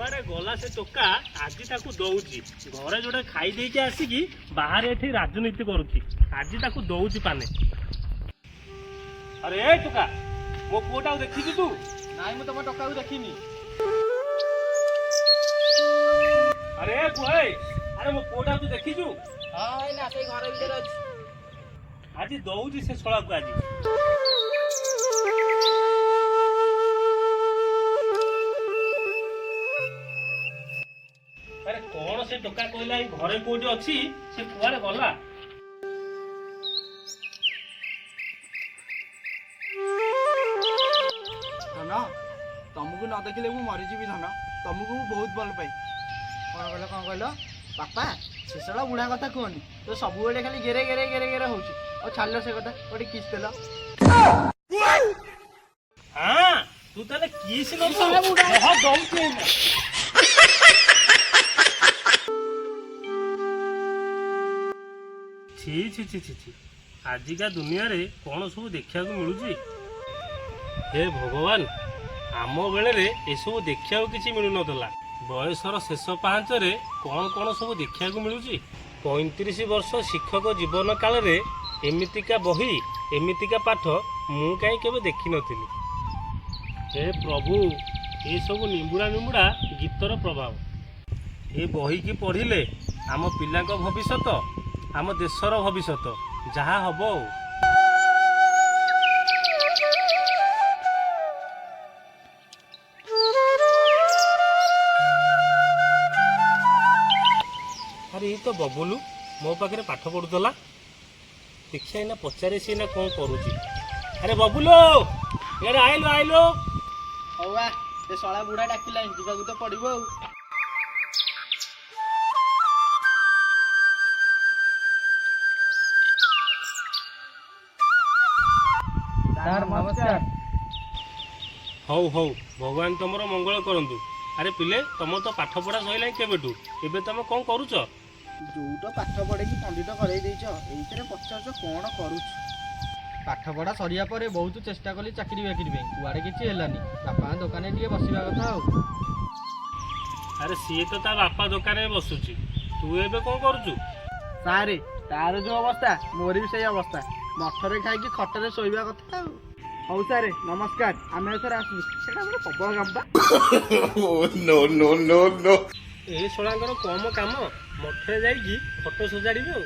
କୁଆଡେ ଗଲା ସେ ଟୋକା? ଆଜି ତାକୁ ଦଉଛି। ଘରେ ଯୋଉଟା ଖାଇ ଦେଇକି ଆସିକି ବାହାରେ ଏଠି ରାଜନୀତି କରୁଛି। ଆଜି ତାକୁ ଦଉଛି ପାନେ। ଆରେ ଏ ଟୋକା, ମୋ ପୁଅଟାକୁ ଦେଖିଛୁ ତୁ? ନାଇଁ, ମୁଁ ତମ ଟୋକାକୁ ଦେଖିନି। ଆରେ ଏ ପୁଅ, ଏ, ଆରେ ମୋ ପୁଅଟାକୁ ତୁ ଦେଖିଛୁ? ହଁ ଭାଇନା, ସେଇ ଘର ଭିତରେ ଅଛି। ଆଜି ଦଉଛି ସେ ଶଳାକୁ ଆଜି। ଆରେ କଣ ସେ ଟୋକା କହିଲା ଏଇ ଘରେ କୋଉଠି ଅଛି। ସେ କୁଆଡେ ଗଲା? ଧନ, ତମକୁ ନ ଦେଖିଲେ ମୁଁ ମରିଯିବି। ଧନ, ତମକୁ ମୁଁ ବହୁତ ଭଲ ପାଏ। କଣ କହିଲ? କଣ କହିଲ ବାପା? ସେ ଶଳା ବୁଢା କଥା କୁହନି ତ, ସବୁବେଳେ ଖାଲି ଗେରେ ଗେରେ ଗେରେ ଗେରେ ହଉଛି। ଆଉ ଛାଡ଼ିଲ ସେ କଥା, ଗୋଟେ କିସ୍ ଦେଲ। ହଁ, ତୁ ତାହେଲେ କିସ୍ ନବୁ? ହଁ, ଦଉଛି ଏଇନା। ଛି ଛି ଛି ଛି ଛି, ଆଜିକା ଦୁନିଆରେ କଣ ସବୁ ଦେଖିବାକୁ ମିଳୁଛି? ହେ ଭଗବାନ, ଆମ ବେଳରେ ଏସବୁ ଦେଖିବାକୁ କିଛି ମିଳୁନଥିଲା। ବୟସର ଶେଷ ପାହାଞ୍ଚରେ କଣ କଣ ସବୁ ଦେଖିବାକୁ ମିଳୁଛି। 35 ବର୍ଷ ଶିକ୍ଷକ ଜୀବନ କାଳରେ ଏମିତିକା ବହି, ଏମିତିକା ପାଠ ମୁଁ କାହିଁ କେବେ ଦେଖିନଥିଲି। ହେ ପ୍ରଭୁ, ଏସବୁ ନିମ୍ବୁଡ଼ା ନିମ୍ବୁଡ଼ା ଗୀତର ପ୍ରଭାବ। ଏ ବହିକି ପଢ଼ିଲେ ଆମ ପିଲାଙ୍କ ଭବିଷ୍ୟତ, ଆମ ଦେଶର ଭବିଷ୍ୟତ ଯାହା ହବ ଆଉ। ଆରେ, ଏଇ ତ ବବୁଲୁ, ମୋ ପାଖରେ ପାଠ ପଢୁଥିଲା। ଦେଖିଆ ଏଇନା ପଚାରେ ସେ ଏଇନା କଣ କରୁଛି। ଆରେ ବବୁଲୁ, ଇଆଡ଼େ ଆଇଲୁ ଆଇଲୁ। ହଉ ଆ, ସେ ଶଳା ବୁଢା ଡାକିଲାଣି, ଯିବାକୁ ତ ପଡିବ ଆଉ। ସାର୍, ନମସ୍କାର। ହଉ ହଉ, ଭଗବାନ ତମର ମଙ୍ଗଳ କରନ୍ତୁ। ଆରେ ପିଲେ, ତମର ତ ପାଠ ପଢା ସରିଲାଣି କେବେଠୁ। ଏବେ ତମେ କଣ କରୁଛ? ଯୋଉଟା ପାଠ ପଢେଇକି ପଣ୍ଡିତ କରେଇ ଦେଇଛ, ଏଇଥିରେ ପଚାରୁଛ କଣ କରୁଛୁ? ପାଠ ପଢା ସରିବା ପରେ ବହୁତ ଚେଷ୍ଟା କଲି ଚାକିରି ବାକିରି ପାଇଁ, କୁଆଡେ କିଛି ହେଲାନି। ବାପାଙ୍କ ଦୋକାନରେ ଟିକେ ବସିବା କଥା ଆଉ। ଆରେ, ସିଏ ତ ତା ବାପା ଦୋକାନରେ ବସୁଛି। ତୁ ଏବେ କଣ କରୁଛୁ? ସାରେ, ତାର ଯୋଉ ଅବସ୍ଥା, ମୋର ବି ସେଇ ଅବସ୍ଥା। ମଠରେ ଖାଇକି ଖଟରେ ଶୋଇବା କଥା ଆଉ। ହଉ ସାରେ, ନମସ୍କାର, ଆମେ ଏଥର ଆସିବୁ। ସେଟା ଆମର ପ୍ରବଳ କାମ ପା। No, no, no, no. ଏ ଶଳାଙ୍କର କମ କାମ, ମଠରେ ଯାଇକି ଫଟୋ ସଜାଡ଼ିବେ ଆଉ।